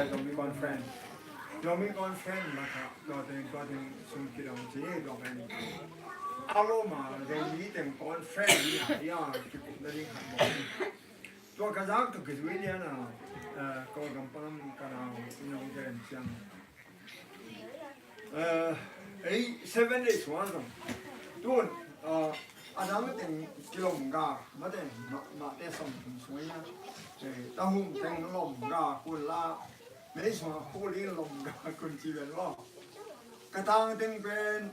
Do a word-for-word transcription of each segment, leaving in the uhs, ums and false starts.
Zomi Conference. Zomi Conference mah kha, tua teng, tua teng sung kidong ci, tua pen. A Roma Zomi teng conference ni a, ia, kikup na ding khat mawk. Tua ka zak tua kizui lian a, eh, Kawlgam pan ka nau, i nong gen ciang. Eh, ei, Seven Days One zong. Tun, eh, a dang teng kilom ga, ma teng, ma, ma te som tum sung ia. Eh, ta hum teng lom ga, kun la, mei sung a kuli lom ga, kun ci ben lo. Ka tang teng pen,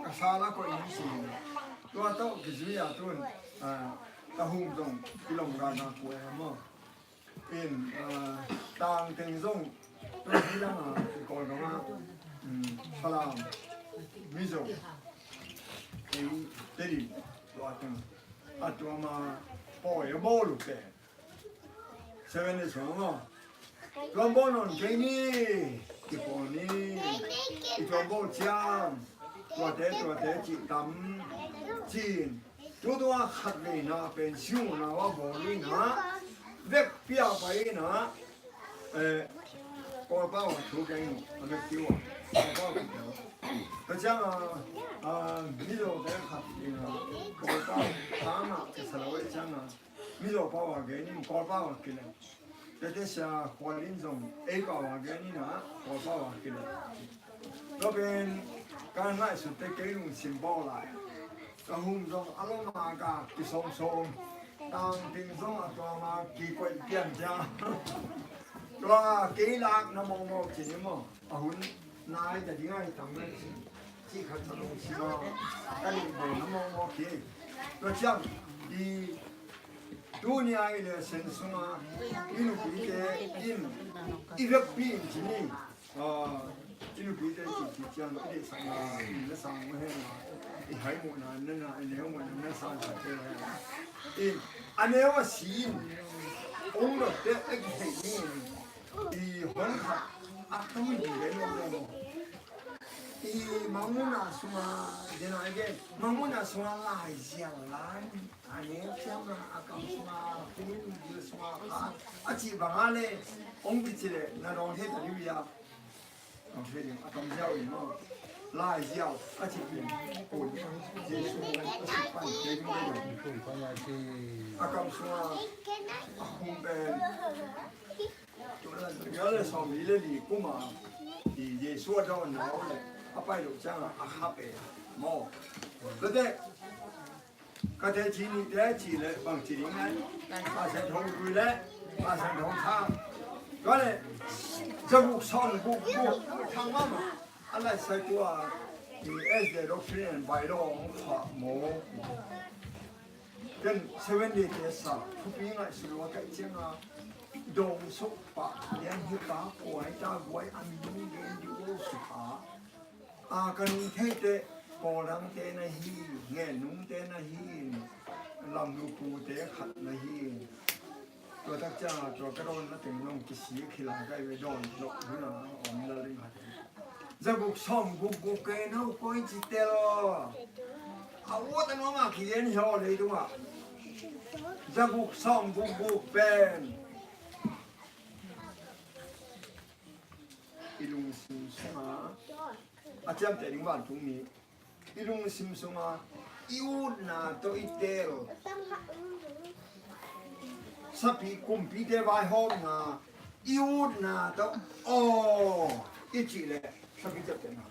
ka sa la ko in si. Tua tawh kizui a tun, eh, ta hum zong kilom ga na ko e mo. In, ah, tang teng zong, tua hi dang a, i Kawlgam a, um, Falam, Mizo, ei, Tedim, tua teng, a tua ma, pawi a bawl uh pen. Seven Days One maw. Tua bawl nawn kei ni, i pawl ni, i tua bawl ciang, tuate, tuate, cih tam, cin. Tutua khat veina pen siu na wa bawl ina, vekpi a pai ina, eh, Kawlpau a thu kei nu, a vekpi wa, Kawlpau kei nu. Ka ciang a, a, Mizo te khat ina, Kawlpau, tama, ka sa lo e ciang a, Mizo pau a kei ni, Kawlpau a kei le. Tete sia Khualin zong ei pau a gen ina, Kawlpau a kile. Tua pen ka ngaihsut te kei lungsim bawl lai. Ka hum zong a lom a ka kisawmsawm. Tang ting zong a tuam a kikoih pian cia. Tua kei lak na mawkmawk ci ni maw. A hun nai ta ding a hi tam lai ci. Ci khat sa lungsim a ka nih bawl na mawkmawk hi. Tua ciang i Tuni a i le sen sunga i nupite in i vekpi in ci ni. Ah, i nupite ci ci ciang i le sang a, i le sang ma hen a, i hai mu na na na, i neu mu na na sa sa te le. I a neu a si in ong dot te a ki thei ni. I hon khat a tawm in le no no. I mangmuna sunga, dena ige, mangmuna sunga lai ziang lai. A ne ciang a kam sunga, kumin bil sunga kha. A ci banga le, ong kici le, na dong he ta diu ya. Dong he diu, a kam ziau in mo. Lai ziau, a ci pin, kun. Jesu, a ci pan, ke diu diu. A kam sunga, a kum pen. Tua le sawm li le li kuma i Jesu a dawn na le a pai lo ciang a khap e maw. Tua te ka te ci ni te ci le bang ci ding ai. Ka sen thong tui le ka sen thong thang. Tua le za guk sawm guk guk thang mama. A lai sai tua i S D Doctrine and Bylaw hong kha maw. Ken Seven Day te sa thupi ngaihsut lo a kaih cianga dong suk pah lian hi ka kuai ta guai a min gen di o suk a. A ka nung theite pawl dangte na hi, ngen nungte na hi, lamlu pute khat na hi. Tua tak cianga tua ka dawn na teng nong kisi khila kai ve dawn lo huna om la ring hat. Za guk sawm guk guk kei no koi ci tel. A uat a nuam a ki en hi aw leitungah. Za guk sawm guk guk pen i lungsim sunga a ciamteh ding vantung ni. I lungsim sunga i utna tawh i tel. Sapi kumpite vaihawmna i utna tawh aw i cih leh sapi ciaptehna.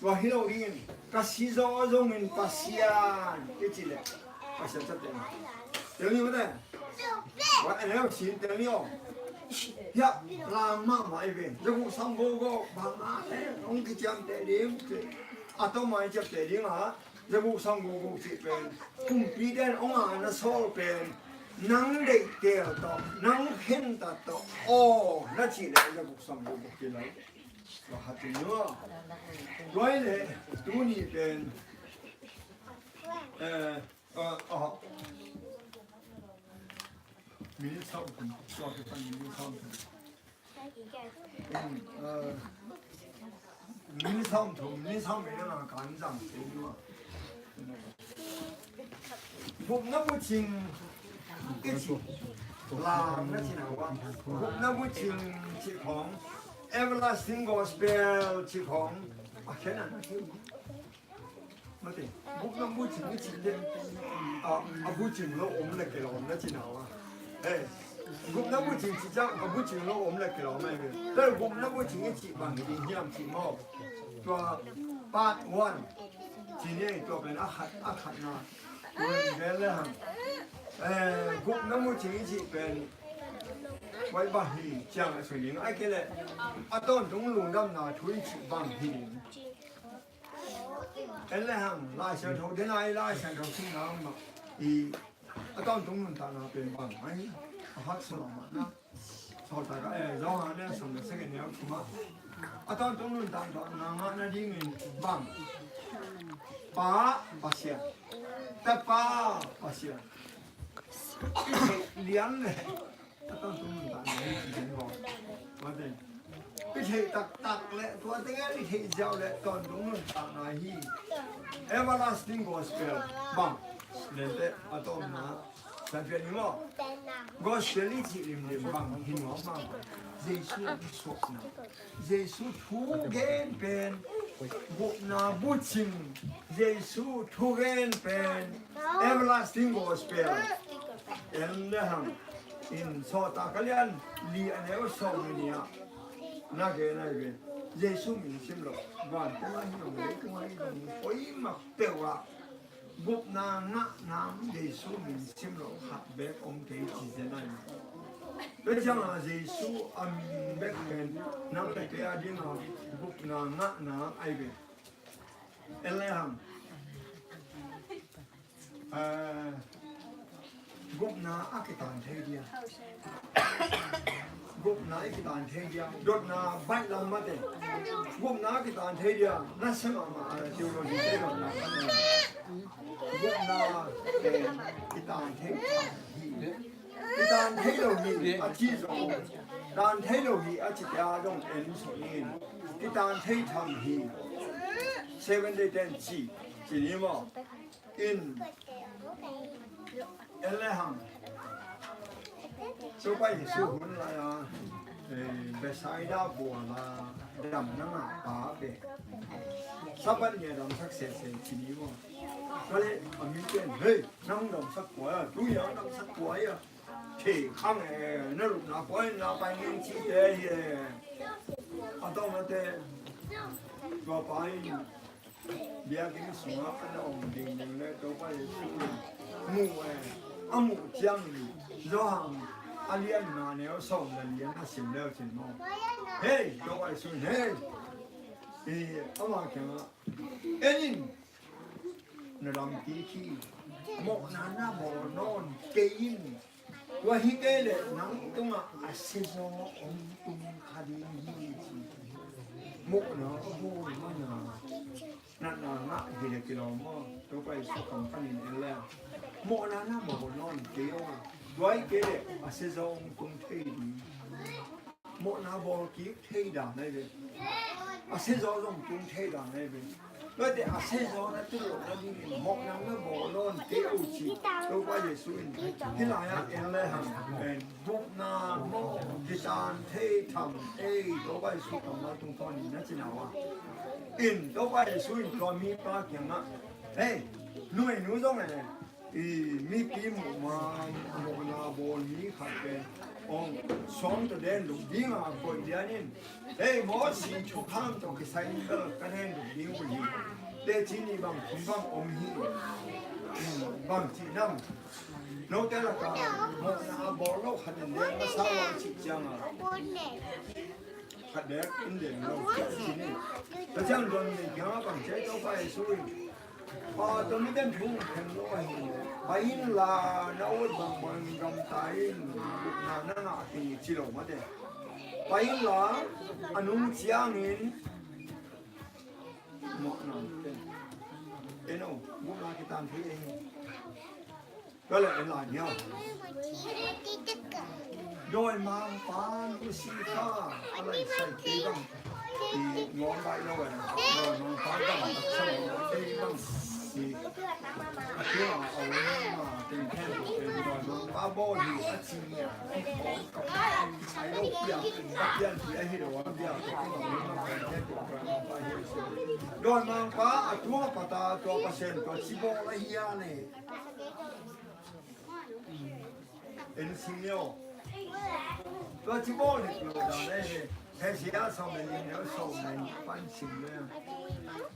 Tua hi lo dingin ka si zaw zongin Pasian i cih leh Pasian ciaptehna. Tel ni mate. Tua en leu sin tel ni aw. Hiah lam mahmah i ve. Za guk sawm guk guk bang a le hong kiciamteh ding. A tawh mai ciapteh ding a. Za guk sawm guk guk cih pen kumpite in hong a na sawl pen nang deihtel tawh, nang khentat tawh aw na cih leh za guk sawm guk guk ci lo. Tua khat ci ni aw. Tua hi leh tuni pen, eh, Ah, ah. Minute sawm thum, sawm thum, minute sawm thum. Hmm, ah, minute sawm thum, minute sawm thum na kan zang thei ding ah. Gupna bucing i cih lam na cih na uh ah, gupna bucing cih khawng, everlasting gospel cih khawng a khen a na khen. Mate, gupna bucing i cih teh a, a bucing lo om le kilawm na cih na uh ah. Gupna bucing cih ciang a bucing lo om le kilawm a hi ve. Tua gupna bucing i cih bang hi ding hiam cih maw? Tua part one cih ni, tua pen a khat, a khatna. Tua pen le hang, gupna bucing i cih pen tua bang hi ciang a sui ding, ahih kei leh a tawntung lungdamna thu i cih bang hi ding. En le hang, Lai Siangtho, den ai Lai Siangtho singna mah i a tawntung nuntakna pen bang mai a haksa lo mah na. Sawltak ah, eh, Johan a lian sawm le sagih, a neu thum ah, a tawntung nuntakna ngah nadingin bang, Pa Pasian, Tapa Pasian i theih lian le a tawntung nuntakna hi ci den baw. Mate, i theih taktak le tua teng i theih ziau le tawntung nuntakna hi. Everlasting gospel bang, lente a tawmna Sanpian ni maw? Gospel i cih limlim bang hi nuam bang. Jesu a suahna, Jesu thugen pen, gupna bucing, Jesu thugen pen everlasting gospel. En le hang, in Sawltak a lian li a neu sawm le nih ah na gen ahi ve. Jesu min sim lo, vantung ah hi lo, leitung ah hi lo, poimak peuh ah gupna ngah nang Jesu min sim lo khat beek om kei ci zen ahi. Tua ciang a Jesu a min beek pen nang le kei a ding a gupna ngah nang ahi ve. En le hang, eh, gupna a kitan thei dia. Gupna i kitan thei dia. Dotna baih lam mate. Gupna a kitan thei dia. Na sem a ma a theology te dotna. Gupna, eh, kitan thei tham hi. Kitan thei lo hi a ci zong, dan thei lo hi a ci tia zong en sawh in. Kitan thei tham hi. Seven Day ten ci, ci ni maw? In, en le hang. Topa Jesu hun lai a, eh, Bethsaida bual a dam na ngah pa pen Sabbath ni a damsak sese ci ni maw? Tua leh a mi pen, hei, nang damsak kua a, tu a damsak kua a, thei khang e, na lupna kua in na pai ning ci te hi e. A tawng a te, tua pa in biakinn sungah a na om ding ding le Topa Jesu in muh e, a muh ciang in Johan a lian nga neu sawm le li a na sim leu cin maw? Hei, Topa Jesu in, hei, i, ama kiangah, en in, na dam kik hi, mawhna na bawl nawn kei in, tua hi kei leh nang tungah a siazaw hong tung kha ding hi ci. Mawhna a bawl mana natna ngah hi leh kilawm maw? Topa Jesu kam panin en le mawhna na bawl nawn kei aw. Tua hi kei leh a siazaw hong tung thei ding. Mawhna bawl kik thei dan ahi ve. A siazaw zong tung thei dan ahi ve. Tuate a siazaw na tun loh nadingin mawhna na bawl nawn kei uh ci. Topa Jesu in hih lai-ah en le hang pen gupna kitan thei tham ei Topa Jesu kammal tungtawn in na ci na uh a. In Topa Jesu in tua mipa kiangah, hei, numeinu zong e, i mipi muh ma mawhna bawl mi khat pen hong suang tawh den luk ding a koih lian in, hei, Mosi thukham tawh kisai in bel ka den luk ding uh hi. Teci nih bang thum bang om hi. Bang cih nam, note lakah mawhna bawl lo khat in den masa uh a cih ciangin khat bek in den lo ci ni. Tua ciang don ni kiangah bang ci a, Topa Jesu in, pa, tua mite thu khen lo ahi. Pai inla na ut bangbang gamta in, gupna na ngah kei ci lo mate. Pai inla a nung ciangin mawhna ken, en o, gupna kitan thei ahi. Tua leh en lai ni aw. Dawimangpa Lucifer a laisai kei bang i ngawng bai lo en. Dawimangpa bang a sang kei bang i a tua a om ma Pa bawl hi a ci nia. Ai lo piak, a pian pi ahi lo a piak. Dawimangpa a tua pata tua Pasian tua ci bawl ahi a ne. En sim nio. Tua ci bawl hi lo dan ahi. Hesea sawm le nih neu sawm le nih pan sim le.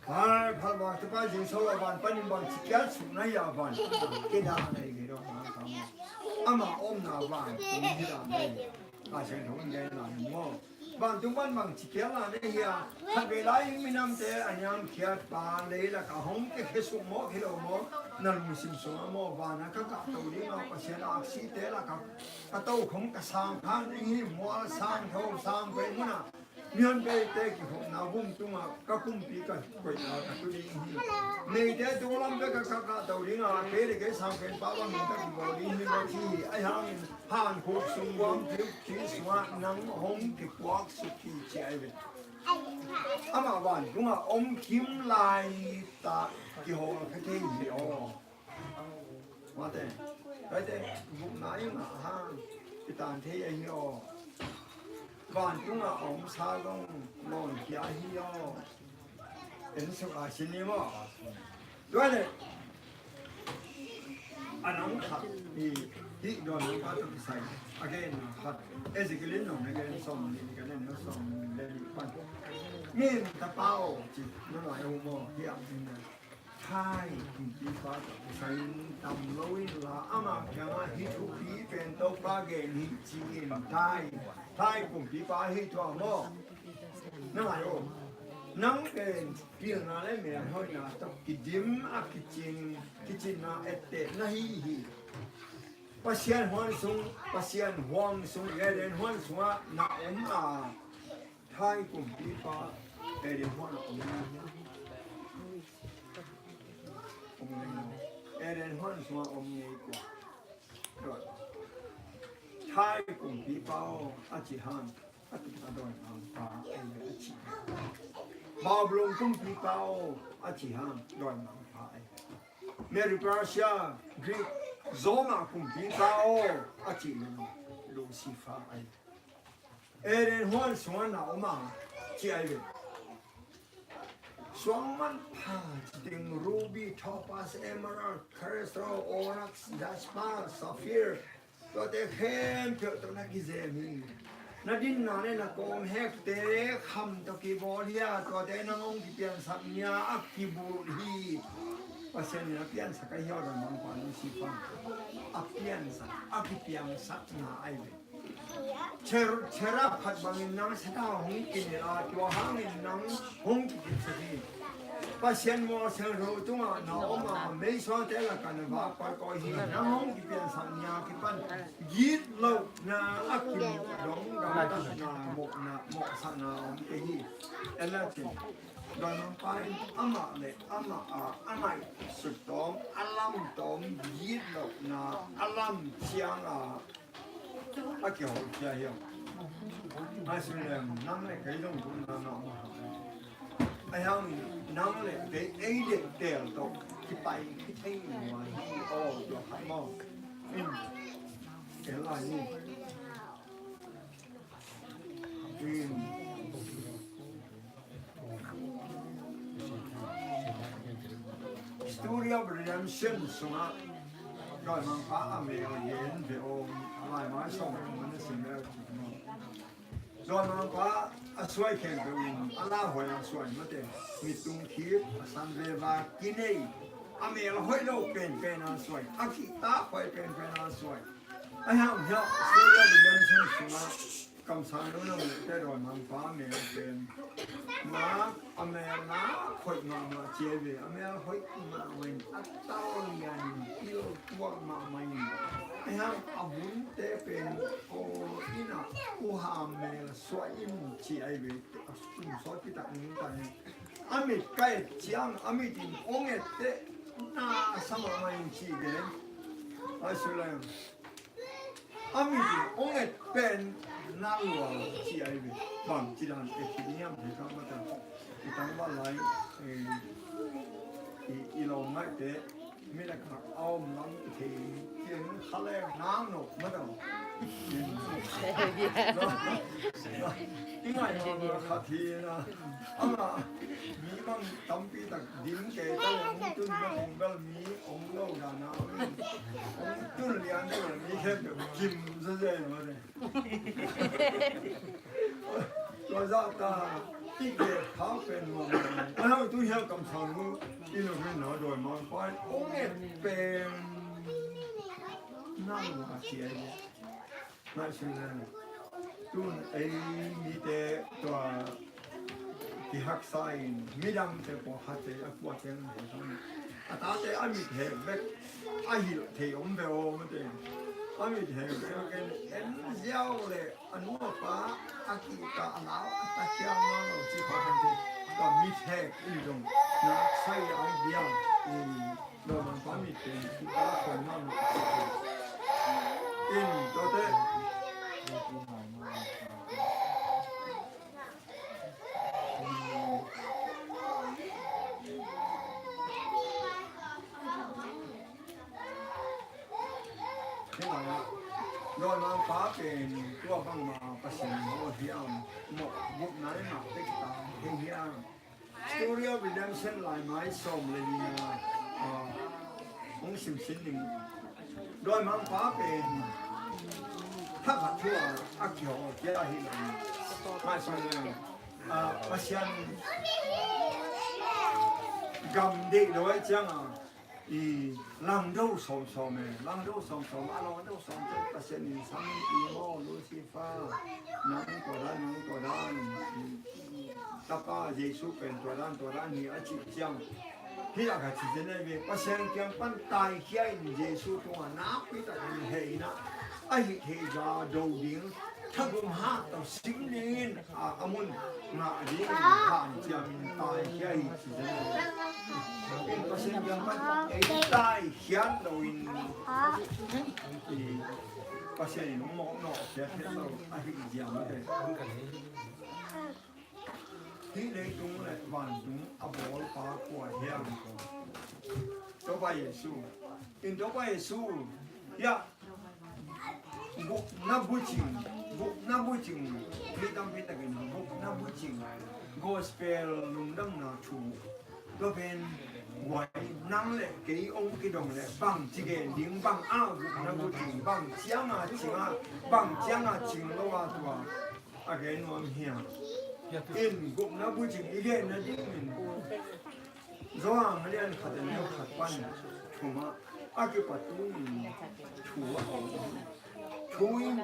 Hai, phalvak te pa zing so a van panin bang ci kiat suk na hi a van. Kei dan ahi kei dong. Ama omna vantung hi dan ahi. Ka siangtho in gen lai maw. Vantung pan bang ci kiat lai na hi a. Khatvei lai minamte a niamkhiatpa leilak a hong kikhia suk maw, khi lo maw. Na lungsim sungah maw, vana ka kahto ding a Pasian aksite lak a ka tokhom ka sang kha ding hi, mual sang tho sang pei munah. Mihonpeite kikhopna vum tungah ka kumpi ka koihna ka tu ding hi. Meite tung lam pek ka ka kahto ding a, kei le kei sangpenpa bangin ka kibawl ding hi, mawk hi. Ahi hangin hankhuk sung guam phiu khi sungah nang hong kipuak suk hi ci ahi ve. Amah vantungah om khim lai ta kiho a kha thei hi aw. Mate, kaite, gupna i ngah hang, i tan thei ahi aw. Vantungah a omsa zong lawnkhia ahi aw. En suk a sin ni maw. Tua le, a nang khat, hi, hi, dawimangpa tawh kisai. A genna khat, Ezekiel in nong na gen sawm ni, ka nen na sawm le ni pan. Ngim ta pa aw, ci, na lai aw maw, hi a sin na. Thai kumpipa tawh kisai in tam lo in la, ama kiangah hih thupi pen Topa gen hi ci-in Thai, Thai kumpipa hi thua maw? Na ngai aw. Nang pen pilna le melhoihna tawh kidim a kicin, kicinna etteh na hi hi. Pasian huan sung, Pasian huang sung, Eden huan sungah na om a. Thai kumpipa Eden huan a om ngei hi. Om ngei hi. Eden huan sungah om ngei kua. Thai kumpipa aw a ci hang. A tuk a dawimangpa ei a ci. Babylon kumpipa aw a ci hang dawimangpa ei. Medo Persia, Greek, Roma kumpipa aw a ci lo Lucifer ei. Eden huan sungah na om a ci ahi ve. Suang manpha ci ding ruby, topaz, emerald, chrysoprase, onyx, jasper, sapphire. Tuate khempeuh tawh na kizem hi. Na dinna le na kawmhekte kham tawh kibawl hi a, tuate nang hong kipiansak nia a kibulh hi. Pasian in a piansak ahi aw, dawimangpa Lucifer. A piansak, a kipiangsakna ahi ve. Cher-, cherub khat bangin nang Satan hong kinilh a, tua hangin nang hong kikipsak hi. Pasian mual siangtho tungah na om a, meisuangte lakah na vak kawikawi hi. Nang hong kipiansak nia kipan gitlohna a kimuh dong, gamtatna, mawhna, mawhsakna a om kei hi. Ella cin, dawimangpa in amah le amah a, a ngaihsut tawm, a lam tawm, gitlohna a lam ciang a, a kihawlkhia hi aw. Ai, Sulem, nang le kei zong kum nang a om a. Ai hang, nang le kei ei deih teel tawh kipai khit thei nuam hi aw, tua khat maw. In, tel lai ni. In. Story of Redemption sungah dawimangpa a mel gen ve aw, a laimai sawm man a sim le. Dawimangpa a suai khempeuh in a lauhuai a suai mate, mitung khip a san veva kinei, a mel hoih lo penpen a suai, a kihtak huai penpen a suai. Ahi hang hiah Story of Redemption sungah kamsang lo na muhte dawimangpa mel pen na, a mel na hoih mahmah ci ahi ve, a mel hoih mahmah in a tau lian in pil tuak mahmah in. Ahi hang a vunte pen kawl in a, uham mel suah in ci ahi ve, a sum sawt kitak nungta in. A mit ka et ciang a mit in ong etteh na sa mahmah in ci ve. Ai, Sulem. A mit in ong et pen na lual ci ahi ve. Bang ci dan et ci ding hiam thei kha mata. I tangval lai, eh, i, i lawm ngaihte, mi lakah a om lam i thei, i Khaleng nang no mataw. I ngaih mawk a khat hi na. Amah mi bang tampi tak dim kei ta le hong tun matin bel mi om lo dan a om in. Hong tun lian deuh le mi khempeuh gim zazen mate. Tua zah ta i gep khak pen mawk mawk. A hau tu hial kamsang nu i lo rin na dawimangpa in hong et pen nang a ci ai. Ngaihsun le tun ei mite tua kihaksa in midangte pawh hate a kuate an heh thang a tate a mit heh bek a hilh thei om ve aw mate. A mit heh bek en en ziau le a nu a pa a kihta a lau a takia ma lo ci kha kan te tua mit heh in zong nak sai a bia in. Lawmangpa mit pen a khoi mahmah in tuate. Lawmangpa pen tua bangmah Pasian maw hiam? Mawh gupna le mah tek ta hi hiam? Story of Redemption lai mai sawm le nina, ah, hong simsin ning. Lawmangpa pen thakhat thu a a kihawl kia hi lo. Mai sawm le, ah, Pasian gam deih lo ai cianga i langdo sawmsawm e, langdo sawmsawm a langdo sawm ciang Pasian in sam i maw Lucifer, nang tua dan, nang tua dan. Tapa Jesu pen tua dan tua dan hi a cih ciang hi a ka ci zen ai ve. Pasian kiang pan taikhia in Jesu tungah nakpi takin heh in a, a hih theih za do ding, thagum hah tawh sim dingin a, a mun ngah dingin han ciangin taikhia hi ci zen ai ve. In Pasian kiang pan ei taikhiat loin Pasian in hong mawk nawh khiat het lo a hih ziang a ve. Hih leitung le vantung a bawlpa kua hiam? Topa Jesu. In Topa Jesu hiah gupna bucing, gupna bucing, mi tampi takin gupna bucing, gospel lungdamna thu. Tua pen guai nang le kei ong kidong le bang ci gen ding, bang a gupna bucing, bang cianga cinga, bang cianga cing lo a tua a gen nuam hiam? In gupna bucing i gen nadingin Johan a lian khat a neu khat pan thumah a kipat tungin thu a om. Thu in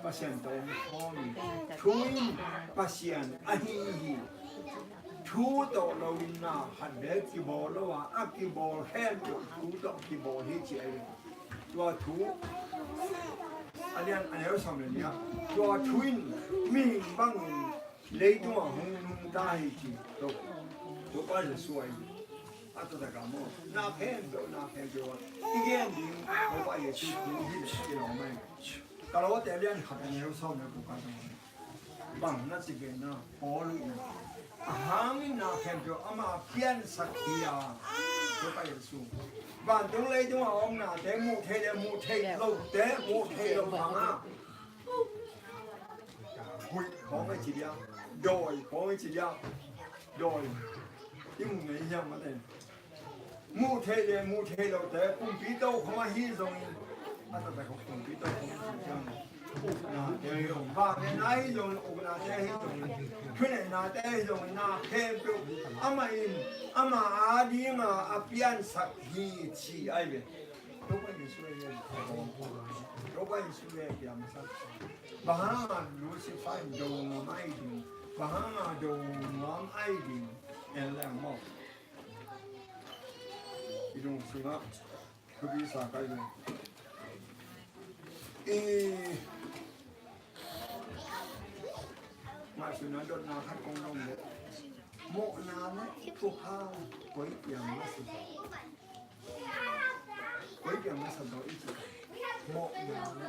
Pasian tawh om khawm hi. Thu in Pasian ahi hi. Thu tawh loin na khat bek kibawl lo a, a kibawl khempeuh thu tawh kibawl hi ci ahi. Tua thu a lian a neu sawm le nih ah tua thu in mihing bangin leitungah hong nungta hi ci. Topa Jesu ahi. A taktak a maw na khempeuh na khempeuh a i gen ding Topa Jesu thu hi le i lawm ahi. Ka lawte a lian khat a neu sawm le guk ah bang na ci gen na Paul in a hangin na khempeuh ama piansak hi a. Topa Jesu vantung leitung a om nate muh theih le muh theih lote muh theih lo bang a huih khawng a ci dia dawi khawng a ci dia dawi i muh ngei hiam mate. Muh theih le muh theih lote pumpi to khawng ahi zongin a taktak khawng pumpi to khawng ahi zongin uknate ahi zongin vang le na ahi zongin uknate ahi zongin thuneih nate ahi zongin na khempeuh amah in ama a dinga a piansak hi ci ahi ve. Topa Jesu ahi ve. Topa Jesu ahi ve piansak. Bang hanga Lucifer in do ngam ahi ding, bang hanga do ngam ahi ding en leng maw? I lung sungah thupi sa kai ve. I ngaihsutna dotna khat kong dong le mawhna le thukham koi piang masa, koi piang masa daw i ci mawhna le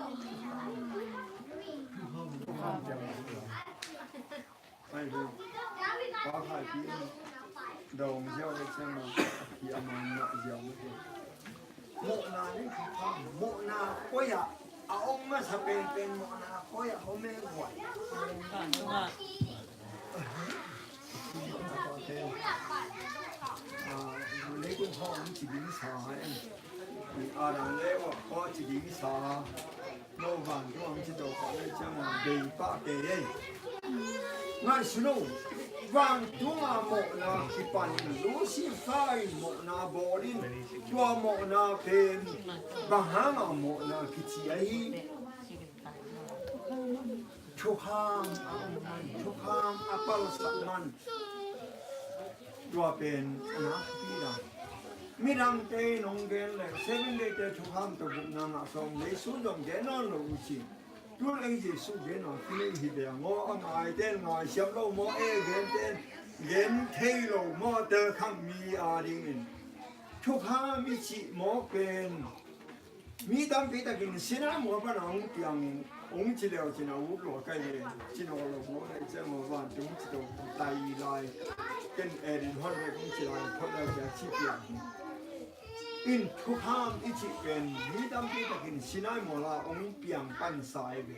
thukham piang masa. Ai hu. Pa khai pi in dong ziau le ciang ma a pi a man ngah ziau mate. Mawhna Mawhna koi ah a om masa penpen mawhna koi ah om e guai. Leitung khaw om ci ding sa e. Adam le Eva khaw ci ding sa. No vantung a om ci to khaw le ciang a bei pah kei e. Ngaihsun lo, vantung a mawhna kipan in Lucifer in mawhna bawl in, tua mawhna pen bang hang a mawhna kici ahi? Thukham a om man, thukham a palsak man. Tua pen a nakpi dan. Midangte in hong gen leh Seven Day te thukham tawh gupna ngah sawm, Jesu zong gen nawn lo uh ci. Tun ei Jesu gen nawn khin ei hi ve maw, a ngaite in ngaisiam lo maw, ei gente in gen thei lo maw, tel khang mi a dingin thukham i cih mawk pen mi tampi takin Sinai mual pan a hong piang, hong ci leu cin a ut lua kai ve. Ci nawn lo maw, leh ciang maw vantung ci to tai lai. Ken Eden huan ve hong ci lai, phot lai cia ci piang. In thukham i cih pen mi tampi takin Sinai mual a hong piang pansa ei ve.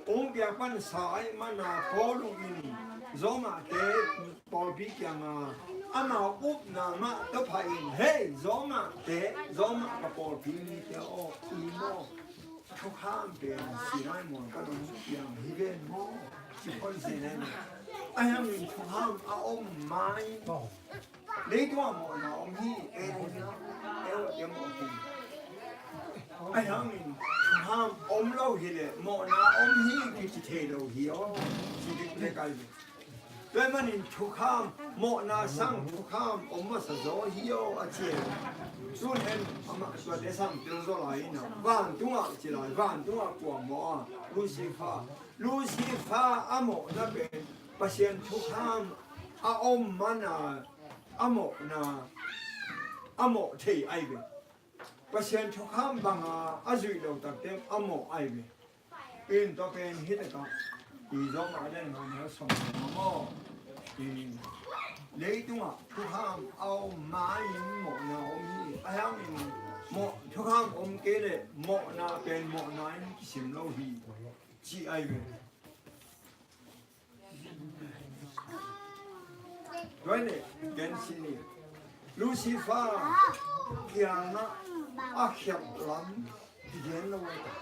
Hong piang pansa ahih mana Paul in Roma te pawlpi kiangah amau upna mah tawh pha in, hei Roma te, Roma ka pawlpi mite aw, i maw, thukham pen Sinai mual pan hong piang hi ven maw, ci phot zen ei maw. Ahi hangin thukham a om mai. Leitung ah mawhna om hi, ei om hi, ei om hi. Ahi hangin thukham om lo hi leh mawhna om hi kici thei lo hi aw, ci dik le kai ve. Tua ahih manin thukham, mawhna sang thukham om masa zaw hi aw a ci e. Tun en amah tuate sang tel zaw lai in a, vantungah ci lai, vantungah kua mawh a, Lucifer. Lucifer a mawhna pen Pasian thukham a om mana a mawhna a mawh thei ai ve. Pasian thukham banga a zuih lo takte a mawh ai ve. In tua pen hi takah i Roma a den ngam hel sawm maw. I leitungah thukham a om ma-in mawhna om hi. Ahi hangin mawh, thukham om kei leh mawhna pen mawhna in kisim lo hi, ci ai ve. Tua leh gen sin ni. Lucifer kiangah a khialh lam kigen lo ai ta.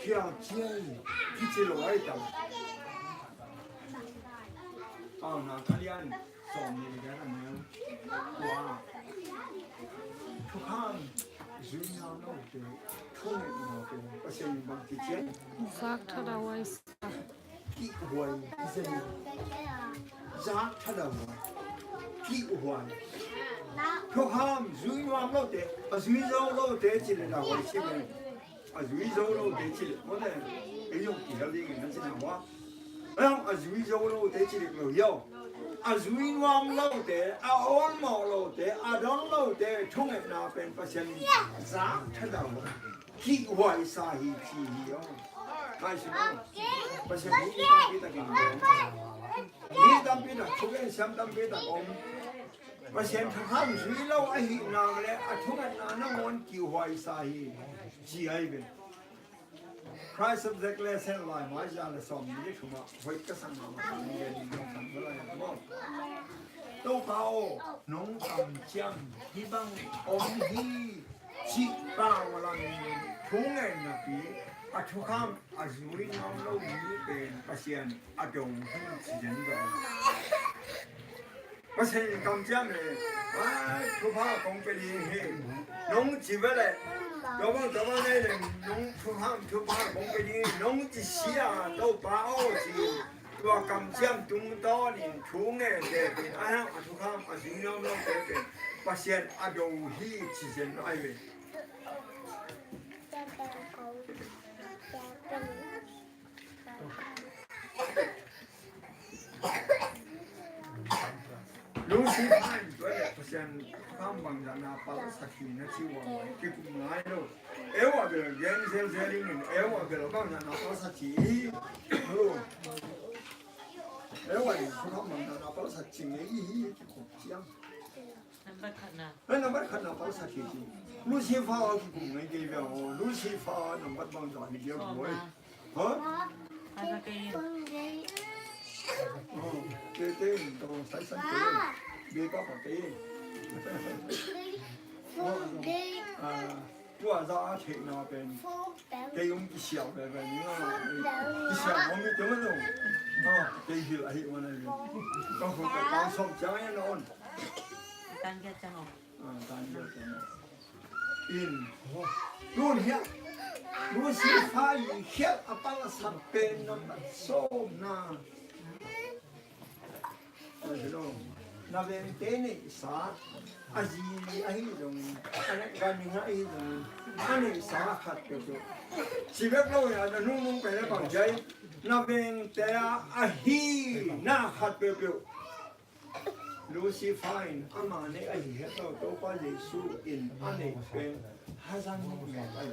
Khial ciai kici lo ai ta. Paunak a lian sawm ni le a neu kua. Thukham zui nuam lote, thungetnate, Pasian in bang ci ciat? Zak thadau ai sa. Kihhuai, zak thadau ai. Kihhuai. Thukham zui nuam lote, a zui zo lote ci le dau ai ci le. A zui zo lote ci le, mawte, ei zong kihel dingin na ci na hua. Ei zong a zui zo lote ci dik lo hi aw. A zui nuam lote, a awlmawh lote, a don lote thungetna pen Pasian in zak thadau, kihhuaisa hi ci hi aw. Ngaihsun aw. Pasian hi mi tampi takin, mi tampi tak, thugen siam tampi tak om. Pasian thukham zui lo ahih nak leh a thungetna nangawn kihhuaisa hi, ci ai ve. Christ of the Glass and Life, mai za le sawm ni le thum ah, hoih ka sang mahmah, ka sang ni le ni, ka sang ni le ni, maw. Topa aw, nong kamciam hih bang om hi, cih pau a lam in thu ngen napi, a thukham a zui nuam lo mi pen Pasian a do hi ci zen zaw. Pasian in kamciam le, ai, thupha kong pia ding hi, nong ci ve leh, tua bang, tua bang nei le, nong thukham, thupha kong pia ding hi, nong ci sia, Topa aw ci. Tua kamciam tungtawn in thu ngen te pen, ai hang a thukham a zui nuam lote pen Pasian a do hi ci zen ai ve. Lucifer in tua leh Pasian thukham bangzahna palsak hi na ci uh a, kikum ngai lo. Eva bel gen zelzel dingin, Eva bel bangzahna palsak hi. Eva in thukham bangzahna palsak ci ngei hi, kikum ciang. Nambat khatna. Hei, nambat khatna palsak hi ci. Lucifer a kikum ngai kei ve aw. Lucifer nambat bangzah hi dia buai. Ha? Asa kei. Oh, te te in tong sai san te. Be pa pa te. Ah, tua za a theihna pen. Kei um kisiau ve ve ni nga. Kisiau om mi te ma lo. Ah, kei hil ahi ma na li. Ka hu ka tang som chang ya na on. Tang ya chang om. Ah, tang ya chang om. In. Tun hiah Lucifer i khialh a palasat pen nambat sawmna. Na vengte neihsa a zi ahi zongin, a neih ganhing ahi zongin, a neihsa khat peuhpeuh. Ci bek lo in a nungnung pen a bang ci ai. Na vengte a ahi na khat peuhpeuh. Lucifer in ama neih ahi het lo, Topa Jesu in a neih pen hazang met ahi.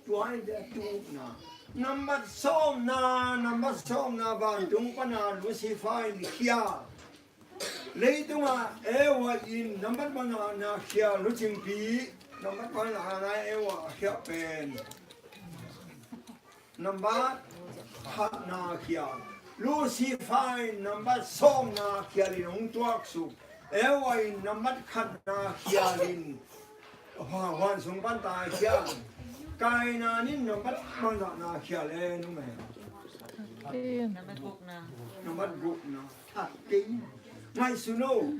Tua in a tukna nambat sawmna, nambat sawmna vantung pana Lucifer in khia. Leitungah Eva in nambat pana na khia, lucingpi nambat pana na Eva a khia pen. Nambat khatna khial. Lucifer in nambat sawmna khial in hong tuaksuk. Eva in nambat khatna khial in hua-, huan sung panta khial. Kainan in nambat bangzahna khial e, numei? Nambat gukna. Nambat gukna. Khat kei. Ngaihsun o.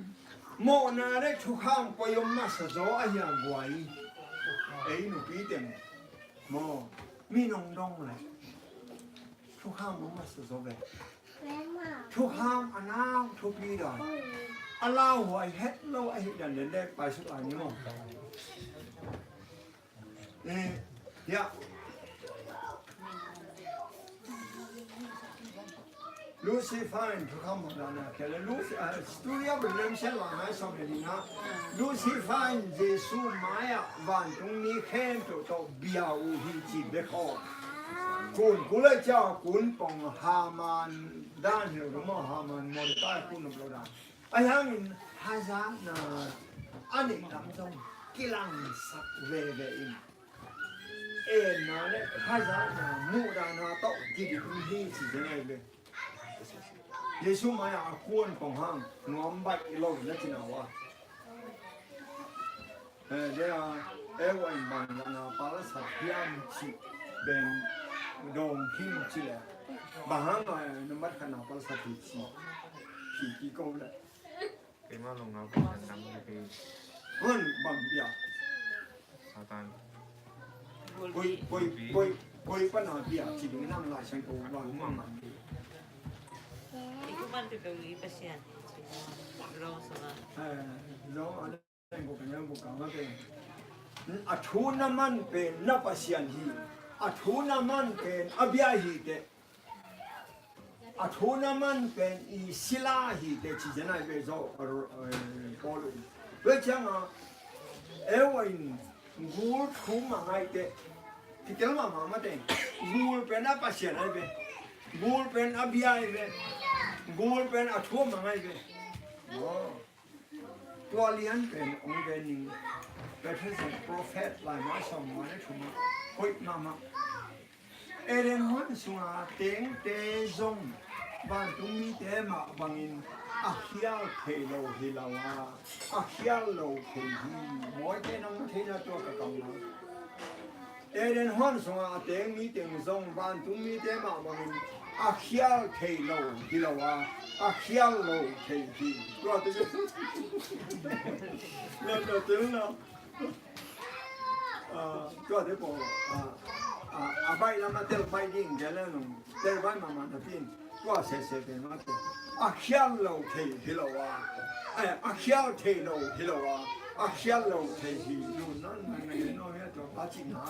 Mawhna le thukham poi om masa zaw ahi a guai. Ei nupi teng. Maw, mi nong dong le thukham om masa zaw ve. Thukham a nau thupi dan, a lauhuai het lo ahi dan le lek paisuk a ni maw. Eh, ya. Lucifer in thukham mawhna na khia le, Luci-, ah, Study of Redemption la ngai sawm le nihna, Lucifer in Jesu mai-ah vantungmi khempeuh tawh bia uh hi ci bek aw. Kun kul ai cia kun pong Haman dan hi lo maw, Haman Mordecai kun nop lo dan. Ahi hangin hazatna a neih lam zong kilangsak veve in. Enna le hazatna muhdahna tawh kiding hi ci zen ahi ve. Jesu mai-ah a kuan pong hang nuam baih lo na cina uh a. Eh, dia, eh, Eva in bang na palasat hiam ci ben dong hing ci le. Bang hang a, eh, nambat khatna palasat hi ci. Ki ki ko le. Keimah lungau pen dang dang hi. Hun bang bia. Satan. Koi, koi, koi, koi pana bia ci ding nang Lai Siangtho bang mang mang. I kuman peuhpeuh i Pasian. Rong sanga. Eh, rong a leng ko pen, rong ko kang a pen. A thu na man pen na Pasian hi. A thu na man pen a bia hi teh. A thu na man pen i sila hi teh ci zen ai ve zo, eh, Paul in. Ve ciang a, Eva in gul thu mang ai teh. Kitel mahmah mah teh. Gul pen a Pasian ai ve. Gul pen a bia ai ve. Gul pen a thu mang ai ve. Oh. Tua lian pen hong gen ning. Patriarch prophet lai mah sawm mah le thum mah. Hoih mahmah. Eden huan sunga tengte zong vantungmite mah bangin a khial thei lo hi lo a, a khial lo thei hi. Mawite nang theihna tua ka kam lo. Eden huan sunga a teng mi teng zong vantungmite mah bangin a khial thei lo hi lo a, a khial lo thei hi. Tua te, tua te, tua te pawl, a, a, a baih lam a tel baih ding, gel le nung tel baih mahmah napi in. Tua sese pen mah te. A khial lo thei hi lo a. Eh, a khial thei lo hi lo a. A khial lo thei hi. Nun nan nan nan no hia tua pa cih na.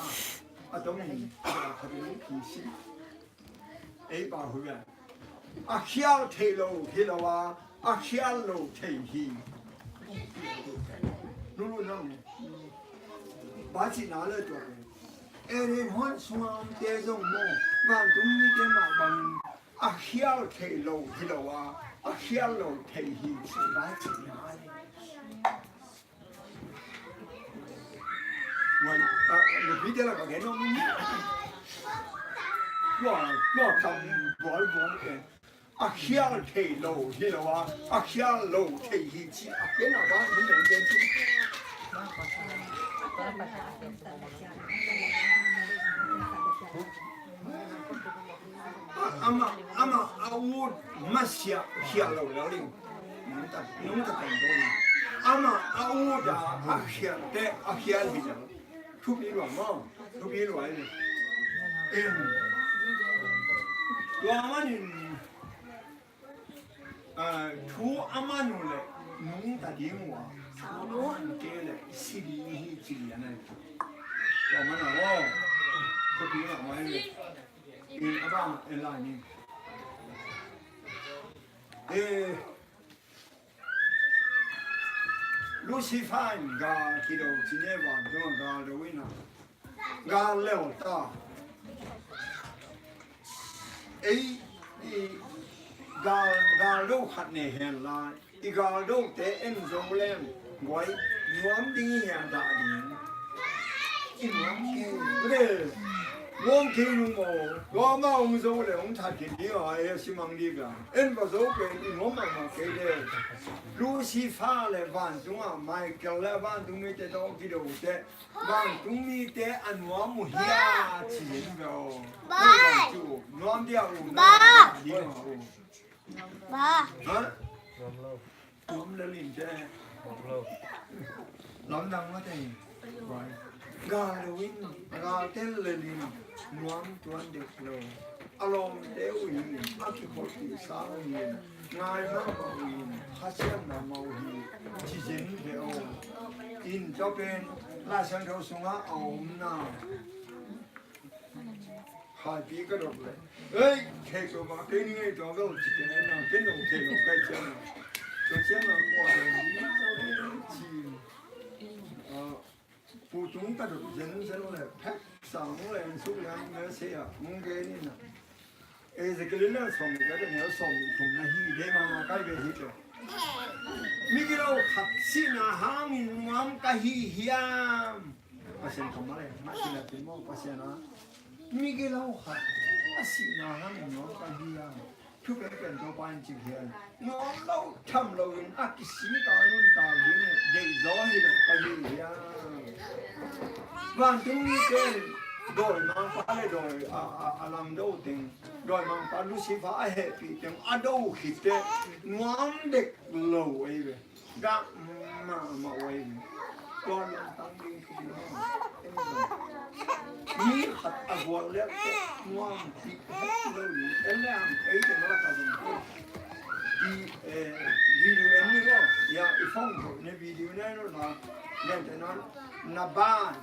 A tong in, a khat in ki si. Ei pa hu ya. A khial thei lo hi lo a. A khial lo thei hi. Nunu nang. Pa cih na le tua pen. Eden huan sunga omte zong maw, vantungmite mah bangin a khial thei lo hi lo a, a khial lo thei hi ci, Lai Siangtho in. Nupi te la ka gen om. Tua, tua tam bual bual te. A khial thei lo hi lo a, a khial lo thei hi ci a gen a ba ni men gen ci. Ama, ama a ut masiah khial lo lo ding. Nungta, nungta kan do ding. Ama a ut a, a khial te, a khial hi lo. Thupi lua maw, thupi lua hi. Em. Tua manin, ah, thu a man uh leh nungta ding uh a, thu a man kei leh si ding hi ci lian ahi. Tua man a aw, thupi lua maw hi. In a bang en lai ni. Eh, Lucifer in gal kido ci ne, vantung gal do in a, gal lel ta. Ei, i gal, gal do khat ne hen lai. I gal do te en zo leng guai nuam ding hi a, dah ding. I nuam kei le, nuam kei lung maw. Tua mah hong zo le hong that kei ding a, ei a simang ding a. En va zo pen i nuam mahmah kei le. Lucifer le vantung a Michael le vantung mite tawh kido te, vantung mite a nuam uh hia ci ding ve aw. Nuam dia uh, nuam dia uh. Ba. Ha? Nuam lel in te. Lamdang mah te. Gal lo in, gal tel lel in, nuam tuan dek lo. A lawmte uh in, a kikholhpih sang uh in, ngai mahmah uh in, khasiatna mah uh hi, ci zen ve aw. In tua pen, Lai Siangtho sungah a om na. Haipi ka dot le. Ei, thei tua ba, kei ni ngei tua bel ci kei na, kei nong thei nong kai cian na. Tua cian na kua le ni, ci. Ah, pu tung ka dot zen zen le, phek sang le, en suk le, me se a, mung kei ni na. Ezekiel le som ka dot ne som tum na hi, de ma ma kai be hi to. Migilo khat sihna hangin nuam ka hi hiam. Pasian kammal e, mah ci le pin maw, Pasian a. Migilo khat a sihna hangin nuam ka hi a. Thu penpen Topa in ci hian. Nuam lo tham lo in a kisik a nuntak ding e, deih zaw hi lo ka hi hiam. Vantung mite in dawimangpa le dawi a, a, a lam do teng, dawimangpa Lucifer a hehpih teng a do khit teh nuam dek lo ei ve. Gah mahmah uh ahi ve. Tua lungtang ding thupi maw. Mi khat a gual leh teh nuam pi het lo ding. En le ang ei teng lak a zong ko. I, eh, video en ni ko. Ya, i phone ko ne video ne no na. Len te na, na ban.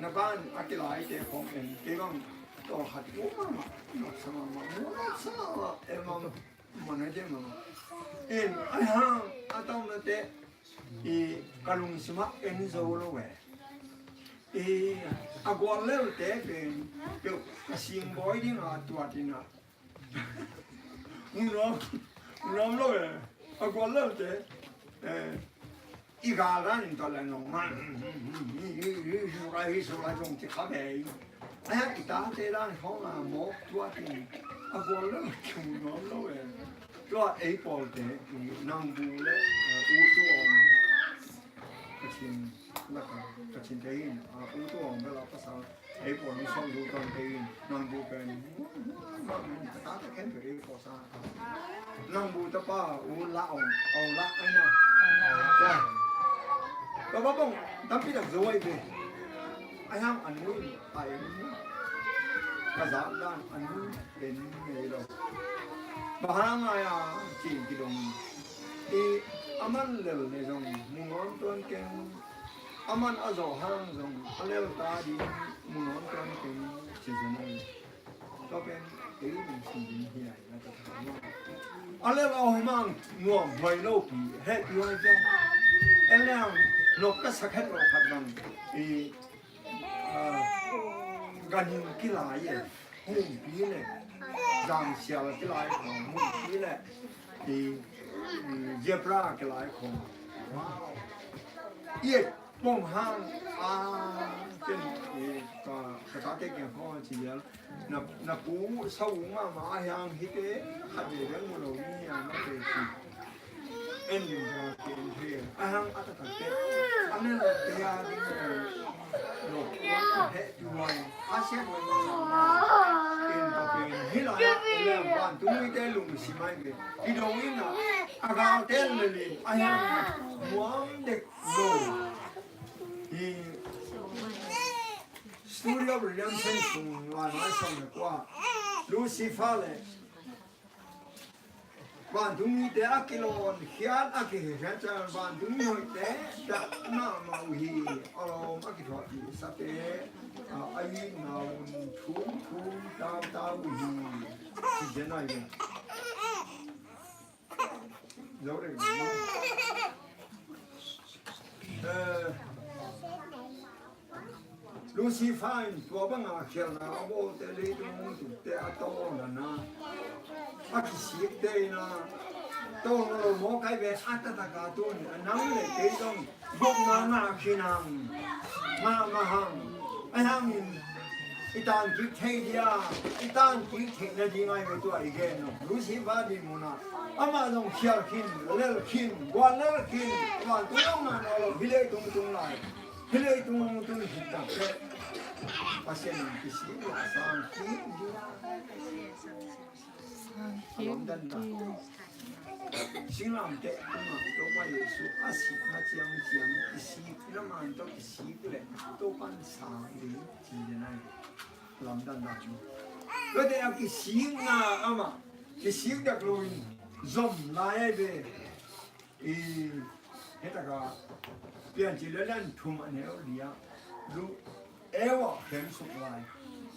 Na ban a kilai te khong en. Te bang tawh khat uh mahmah. Nak sama mahmah. Nak sama mahmah. Em, mahmah. Mana dia mah. In, ai hang, a tawng na te, i, ka lungsim ah en zo lo e. I, a gual lel te pen, peuh, ka sing bawi ding a tuat in a. Mu nuam, mu nuam lo e. A gual lel te, eh, i gal dan in tawh le nong man. Hi, hi, hi, hi, hi, hi, hi, hi, zong ci kha bei. Ai hang i tate dan khong a mawk tuat in a gual lo, mu nuam lo e. Tua ei pawlte, nang bu le, eh, u tu om. Kachin, laka, Kachin te in, a, u tu om bela pasal. Ei pawl ni song du tawng te in, nang bu pen. Ka tate khen pe ei pawl sa. Nang bu tapa u la ong, ong la ai na. Sa. Ka ba bong, tampi tak zo ai ve. Ai hang an mu in, ai mu. Ka za dan an mu in, en ngei lo. Ba hang ai a, cin ki dong. I, a man lel le zong, mu nuam tuan keng. A man a zawh hang zong, a lel ta ding, mu nuam tuan keng, ci zong ai. Tua pen, ei lungsim ding hi ai, na ka tha ma. A lel a om hang nuam huai lo pi, heh pi huai ciang. En le hang, nop ka sak het lo khat bang, i, a, ganhing kilai e, humpi le, zangsial kilai khong, humpi le, i, i, zebra kilai khong. I, Kong hang a, ken, eh, ka, ka tate kiang kong a ci liang. Na, na pu sa ung mahmah a hiang hite khat vei bek mu lo ding hiam a te ci. En ding ka ken thei a hiang a taktak te. A ne lo te a ding lo. Lo a heh tu a. A siat lo. In pa pen hi lai a lem ban tu mui te lung si mai ve. I dong in a, a ga tel le lin a hiang muang dek lo. Hi Story of Redemption sung lai mai sawm le kua. Lucifer le vantungmite a kilawnkhiat a kihekhiat ciang vantungmi hoihte dah mahmah uh hi. A lawm a kithuahpihsate a, a itna un thum thum tautau uh hi. Ci zen ai ve. Zo ding. Eh, Lucifer in tua banga khialhna a bawlte leitung hong tukte a tawlna na a kisikte in a tawlna lo mawk ai ve. A taktak a tun a nang le kei zong gupna ngah khin hang, ngah mah hang. Ahi hangin i tan kik thei dia, i tan kik theih nading ai ve tua i gen uh. Lucifer dinmun ah amah zong khial khin, lel khin, guan lel khin, vantung zong ngah nawn lo, hih leitung tung lai. Hih leitung hong tun khit tak teh Pasian in kisik lo a sang kik ding. A lawm dan dan. Singlamteh tungah Topa Jesuh a sihna ciangciang kisik, na man tawh kisik leh Topa in sang ding ci den ai. Lam dan dan. Tuate a kisikna amah kisik dak loin zom lai ai ve. I, hih takah Piancil a lian thum a neu li ah, Lu, Eva khensuk lai.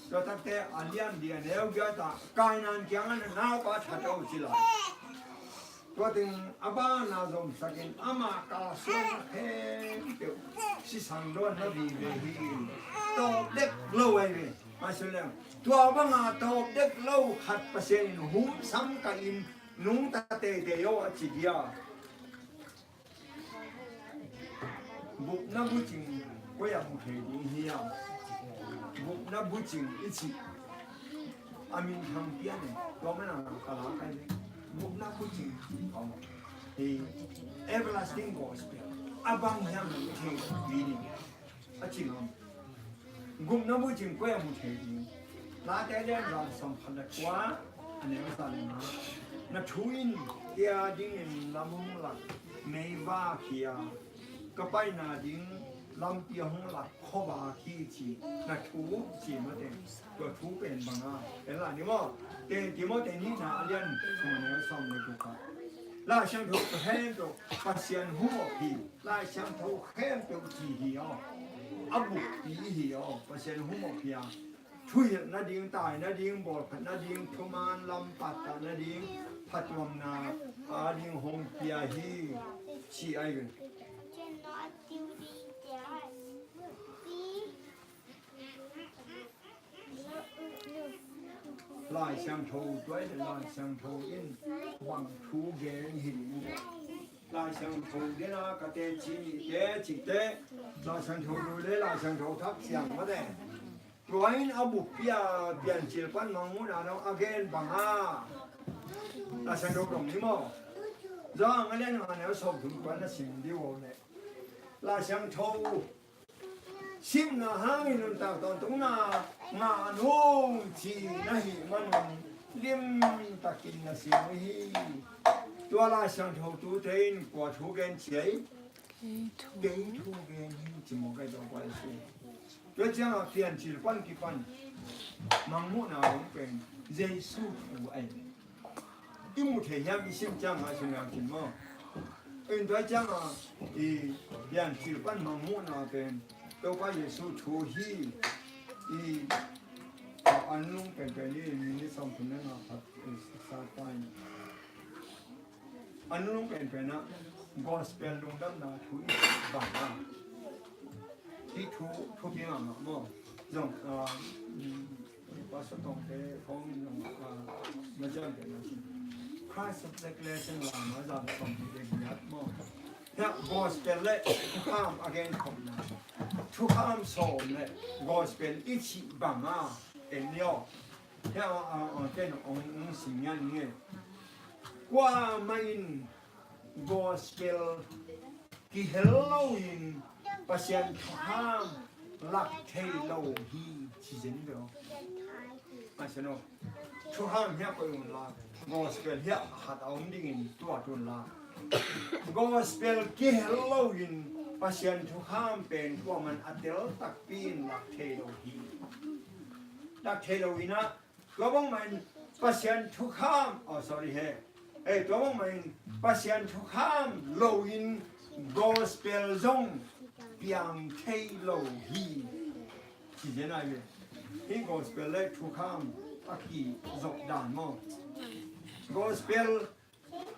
Tua takte a lian li a neu giat ah Kainan kiangah na naupa that o ci lai. Tua teng a banna zomsakin amah kalsuanna khempeuh sisan dawnna vive hi. Tawp dek lo ai ve. Maisun leng tua banga tawp dek lo khat Pasian in hun sam kah in nungta teitei o a ci dia. Gupna bucing koi ah mu thei ding hiam? Gupna bucing i cih a minthang pian e. Tua mana ka la kai le gupna bucing kong hi. Everlasting gospel a bang hiam na i thei ding a ci ngam. Gupna bucing koi ah mu thei ding? Late lian za sawm khat le kua a neu za le nga. Na thu in kei a dingin lam hong lak mei va khia, ka paina ding lampi hong lak khuava khi ci. Na thu ci mate. Tua thu pen banga en la ni maw? Te Timothy nihna a lian thum a neu sawm le guk ah Lai Siangtho khempeuh Pasian hum awk hi. Lai Siangtho khempeuh ci hi aw. A bukpi hi aw. Pasian hum awk hi a. Thuhilh nading, tai nading, bawlkhat nading, thuman lam pattah nading, phatuamna a ding hong pia hi. Ci ai ve. Lai Siangtho tuai le Lai Siangtho in bang thu gen hi ding. Lai Siangtho dena ka teci nih te cih te Lai Siangtho lui le Lai Siangtho thak siang mate. Tua in a buppi a Piancil pan Mangmuhna dong a gen bang a Lai Siangtho dong ni maw? Zang a lian nga neu sawm thum pan na sim dih uh le Lai Siangtho simna hangin nuntak tawntungna ngah nung ci na hih manun limtakin na sim uh hi. Tua Lai Siangtho tute in kua thu gen ci ai? Kei thu gen hi ci maw kai tawh kua i si. Tua ciangah Piancil pan kipan Mangmuhna dong pen Jesu thu ai. I mu thei hiam i sim ciangah sim hiam cin maw? In tua ciangah i Piancil pan Mangmuhna pen Topa Jesu thu hi. I a, an lung penpen i minit sawm thum le nga khat i sa pai. An lung penpen ah gospel lungdamna thu i bang a. Hih thu, thupi mahmah maw? Zong, ah, mm, Pastor Tongte khawng in zong, ah, na ciamteh na cin. Christ of Declaration lam a zan sawm nih le giat maw? Hiah gospel le thukham a gen khawmna. Thukham sawm le gospel i cih bang a en ni aw. Hiah a, a, a, ken ong, ong sim ngian nge. Kuamah in gospel kihel loin Pasian thukham lak thei lo hi, ci zen ve aw. Masa no. Thukham hiah koih un la, gospel hiah khat a om dingin tuat un la. Gospel kihel loin Pasian thukham pen kuaman a tel takpi in lak thei lo hi. Lak thei lo in ah, tua bangmah in Pasian thukham, oh, sorry he. Eh, tua bangmah in Pasian thukham loin gospel zong piang thei lo hi. Ci zen ai ve. Hih gospel le thukham a kizop dan maw. Gospel,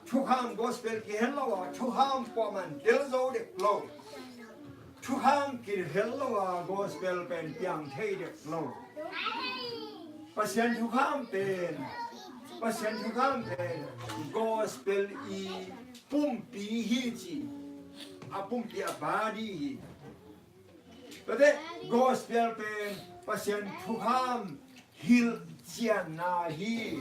thukham, gospel kihel lo a thukham kuaman tel zo dek lo. Thukham kihel lo a gospel pen piang thei dek lo. Pasian thukham pen, Pasian thukham pen gospel i pumpi hi ci. A pumpi a body hi. Tate gospel pen Pasian thukham hilhcianna hi.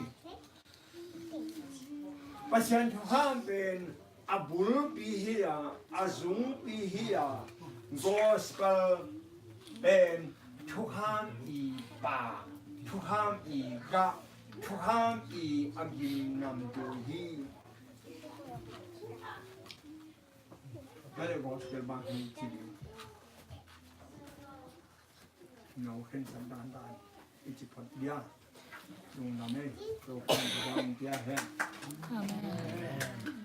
Pasian thukham pen a bulpi hi a, a zungpi hi a, gospel pen thukham i pa, thukham i gah, thukham i a gimnamtu hi. Tate gospel bang hi ci ding. No khen san dan dan. I ci phot dia. Lungdam ei. Topa'n thupha hong pia hen. Amen.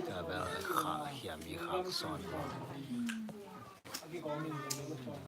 Tabel khak hiam i khak sawn.